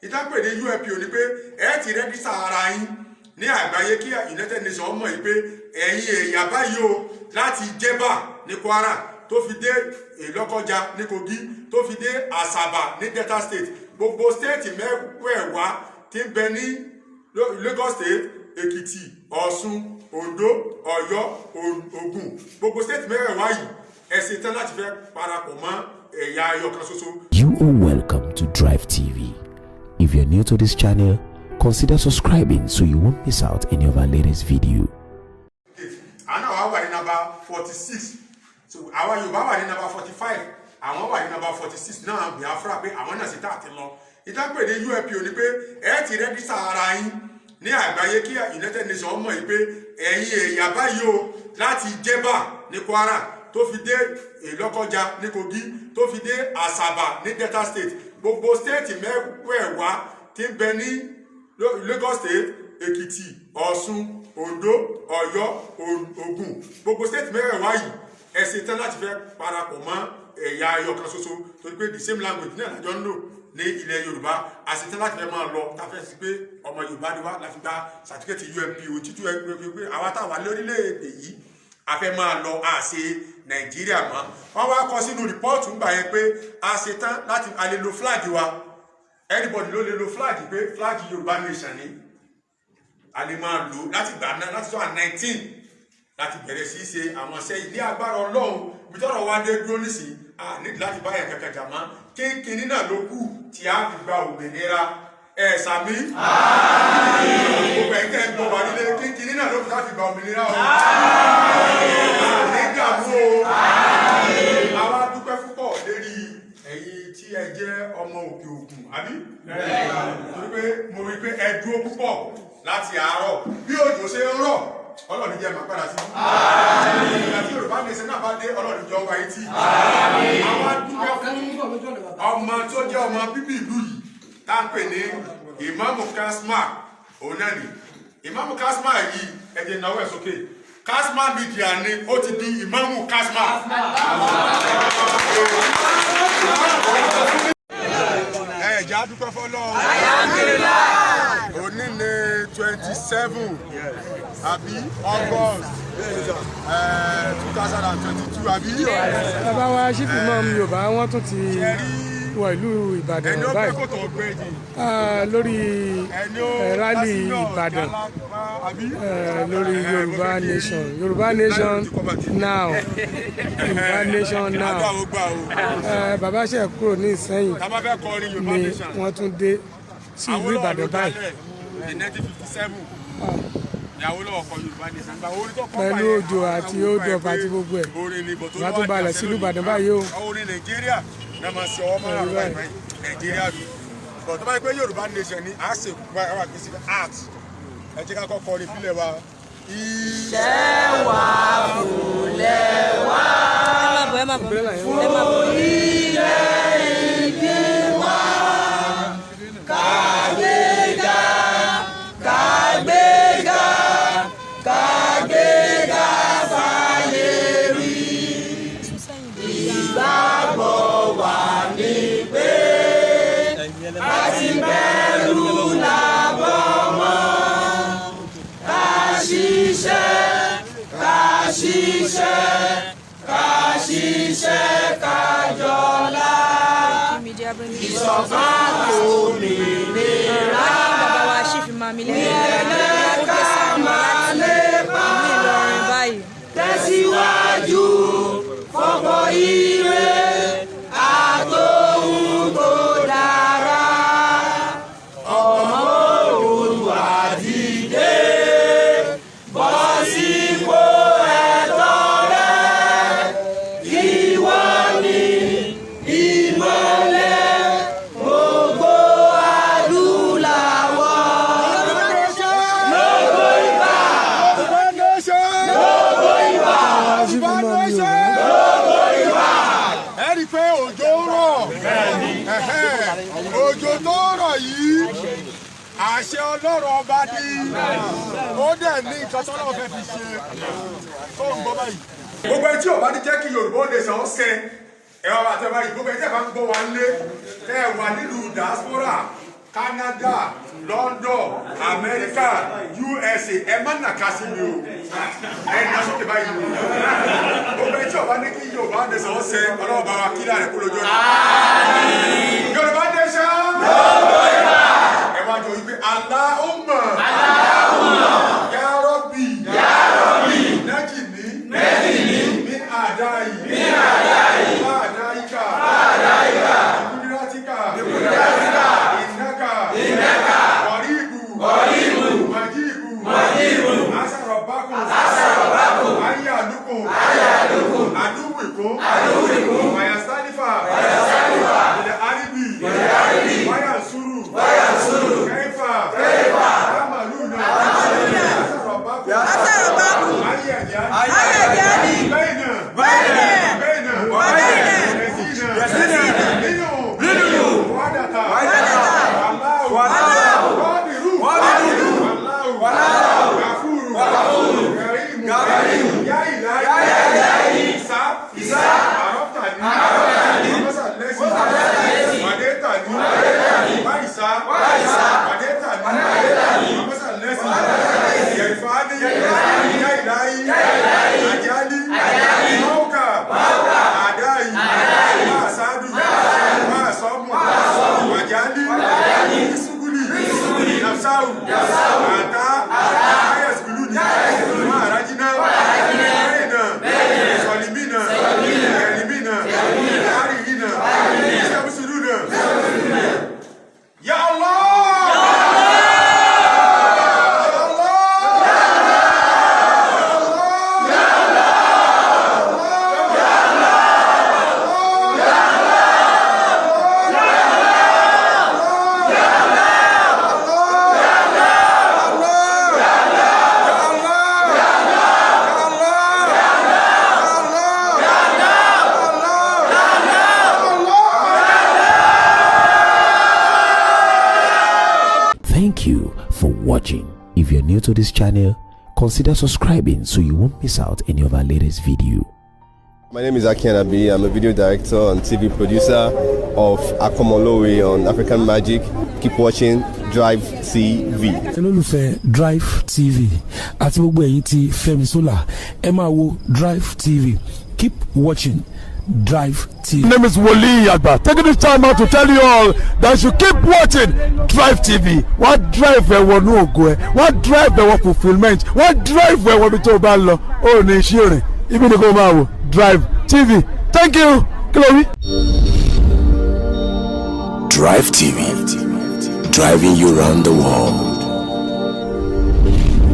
Ìtàpè ní UNPO ni pé ẹ ti register ara yín ní àgbáyé, kí United Nations mọ̀ yìí pé ẹ̀yin èèyàn báyìí o, láti Jẹ́bà ní Kwara, tó fi dé Ìlọ́kọjà ní Kogi, tó fi dé Àsàbà ní Delta State, gbogbo state mẹ́wẹ̀ẹ̀wá tí ń bẹ ní Lagos State, Èkìtì, Ọ̀ṣun, Oǹdó, Ọ̀yọ́, Ògùn, gbogbo state mẹ́wẹ̀ẹ̀wá yìí, ẹ ṣe tán láti fẹ́ parapọ̀ mọ́ ẹ̀yà ẹyọ kan ṣoṣo. You are welcome to Drive TV. If you're new to this channel, consider subscribing so you won't miss out any of our latest video. Àwọn náà wà wà ní number 46. So àwa Yorùbá wà ní number 45, àwọn wà ní number 46 náà, Biafra, pé àwọn náà sì tá àti lọ. Ìtàpè ní UNPO ni pé ẹ ti register ara yín ní àgbáyé, kí United Nations mọ̀ yìí pé ẹ̀yin èèyàn báyìí o, láti Jẹ́bà ní Kwara, tó fi dé Ìlọ́kọjà ní Kogi, tó fi dé Àsàbà ní Delta State, gbogbo state mẹ́wẹ̀ẹ̀wá tí ń bẹ ní Lagos State, Èkìtì, Ọ̀ṣun, Oǹdó, Ọ̀yọ́, Ògùn, gbogbo state mẹ́wẹ̀ẹ̀wá yìí, ẹ ṣe tán láti fẹ́ parapọ̀ mọ́ ẹ̀yà ẹyọ kan ṣoṣo, torí pé the same language náà lájọ ń lò ní ilẹ̀ Yorùbá. A ṣe tán láti fẹ́ máa lọ, tá a fẹ́ sí pé ọmọ Yorùbá ni wá, láti gba certificate UNPO títú ẹ pé àwa táwa lórílẹ̀‐èdè yìí, a fẹ́ máa lọ, a ṣe Nàìjíríà mọ́. Wọ́n wá kọ sínú report ńgbà yẹn pé a ṣe tán láti a lè lo flag wa. Anybody ló lè lo flag, pé flag Yorùbá nation ni a lè máa lò láti gbà náà, láti 2019 láti bẹ̀rẹ̀ sí í ṣe àwọn iṣẹ́ yìí. Ní agbára Ọlọ́run, ibi tọ́rọ̀ wá dé dúró nísìnyí, a nídìí láti bá yẹn kankan jà mọ́. Kínkínní náà ló kù tí a fi gba òmìnira. Ẹ̀ sàmí, gbogbo ẹ̀yin tẹ́ ń gbọ́ wà nílé, kínkínní náà ló kù tá a fi gba òmìnira o. Ní dààmú o. Àwa dúpẹ́ púpọ̀ lérí ẹ̀yin tí ẹ jẹ́ ọmọ òkè òkun, àbí? Torí pé mo rí i pé ẹ dúró púpọ̀ láti àárọ̀ bí òjò ṣe ń rọ̀. Ọlọ́run jẹ́ máa padà sí ìgbà tí Yorùbá nation náà bá dé. Ọlọ́run jọ wáyé tí àwa dúpẹ́ fún ọmọ tó jẹ́ ọmọ bíbí ìlú yìí tá ń pè ní Ìmáàmù Kasma. Òun náà ni Ìmáàmù Kasma yìí. Ẹ jẹ́ náwó ẹ̀ sókè. Kasma Media ni ó ti di Ìmáàmù Kasma. Ẹ jẹ́ á dúpẹ́ fọ́lọ́run. Òní ní 27, àbí, August 2022, àbí? Bàbá wa Chief Imam Yorùbá, wọ́n tún ti wọ ìlú Ìbàdàn Ẹni ó pẹ́ báyìí kó tó gbé jì. Lórí Ẹni ó rally lásìkò Ìbàdàn àbí? Lórí Yorùbá nation, Yorùbá nation now, Yorùbá nation now. Àdúrà ó gbà o. Bàbá ṣe kúrò ní Ìsẹ́yìn Tá a bá fẹ́ kọrin Yorùbá ni nation, wọ́n tún dé sí ìlú Awólọ́wọ̀ Ìbàdàn ló báyìí. dálẹ̀ in 1957 ní Awólọ́wọ̀ kọ Yorùbá nation. Gba orin tó kọ́ Pẹ̀lú báyẹn, òjò àwọn àti àwọn hold up pé àti gbogbo ẹ̀. orin ni, but tó Bàbá lọ́wọ́ tó àti balẹ̀ àṣẹ sílùú lónìí. Ìbàdàn báyìí o. Orin Nàìjíríà náà máa ṣe ọwọ́ márùn-ún Pẹ̀lú báyìí báyìí, Nàìjíríà dùn, but tó bá yẹ pé Yorùbá nation ni, a ṣe wà kí sí art. Ẹ jẹ́ ká kọ́ kọrin ìbílẹ̀ wa. Iṣẹ́ wa fúnlẹ̀ wá. Ẹ má bọ̀, ẹ má bọ̀, ẹ má bọ̀. Ilẹ̀ ìbí wa, kàgbéga, kàgbéga, kàgbéga fáyé rí. Ìgbàgbọ́ wa ní pé àti bẹ̀rù làbọ̀ mọ́. Ká ṣiṣẹ́, ká ṣiṣẹ́, ká ṣiṣẹ́, ká jọlá. Media bringing you Ìṣọ̀kan òmìnira. Bàbá wa Chief Imam ilẹ̀ Yorùbá, ó dé sáwọn láti ìlú Ìlọrin báyìí. Tẹ̀síwájú fọ́pọ̀ ire àtòhun tó dára. Ọmọ Oòduà, dìde, bọ́ sípò ẹ̀tọ́ rẹ. Ìwọ ni ìmọ́lẹ̀ gbogbo adúláwọ̀. Lógo ìbà. Yorùbá nation. Lógo ìbà. Chief Yorùbá Imam nation. Yorùbá. Ẹ rí i pé òjò ń rọ̀. Ẹ̀hẹ́n. Òjò tó ń rọ̀ yìí, àṣẹ Ọlọ́run ọba ní. Ó dẹ̀ ní nǹkan tọ́lọ́run fẹ́ fi ṣe tó ń gbọ́ báyìí. Gbogbo ẹni tí ò bá ní jẹ́ kí Yorùbá ó lè sàn ó sẹ ẹ wá àtẹ báyìí. Gbogbo ẹni tí ẹ bá ń gbọ́ wa nílé, tẹ́ ẹ wà nílùú diaspora, Canada, London, America, USA, ẹ má nàka sí mi o, ẹ nà sókè báyìí o. Gbogbo ẹjọ́ bá ní kí Yorùbá nation ọ̀sẹ̀, ọlọ́wọ́ bá wa kí láàrin kó lójú ọ̀nà. Yorùbá nation, ẹ wá jọ wípé Allahumma ya Rabbi najini min a'da'i a'da'ika biqudratika innaka qaribu mujibu asa rabbakum an ya'lukum aduwwikum wa yastalifa bil ardi wa yansuru kaifa ta'maluna asa rabbakum an yaj'al bayna bayna lazina minhum wadata wallahu qadiru wallahu ghafuru karimu ya ilahi isa araftani masa lesi wadetani waisa wadetani masa lesi yarifani ya ilahi ajali mauka adai masadu masomu wajali isuguli nafsau ata ayaskuluni marajina bena solimina yalimina arihina istabusuluna ya Allah ya Allah ya Thank you for watching. If you're new to this channel, consider subscribing so you won't miss out any of our latest video. My name is Aki Anabi. I'm a video director and TV producer of Akomolowe on African Magic. Keep watching Drive TV. Olólùfẹ́ Drive TV àti gbogbo ẹ̀yin tí Fẹ́mi Sola, ẹ máa wo Drive TV. Keep watching Drive TV. My name is Wole Agba. Taking this time out to tell you all that you keep watching Drive TV. Wọ́n drive ẹ wọnú ògo ẹ, wọ́n drive ẹ wọ fulfilment, wọ́n drive ẹ wọ ibi tó o bá ń lọ. Ó ní iṣẹ́ rìn, ibi ni kò máa wò Drive TV. Thank you. Kí ló wí? Drive TV, driving you round the world.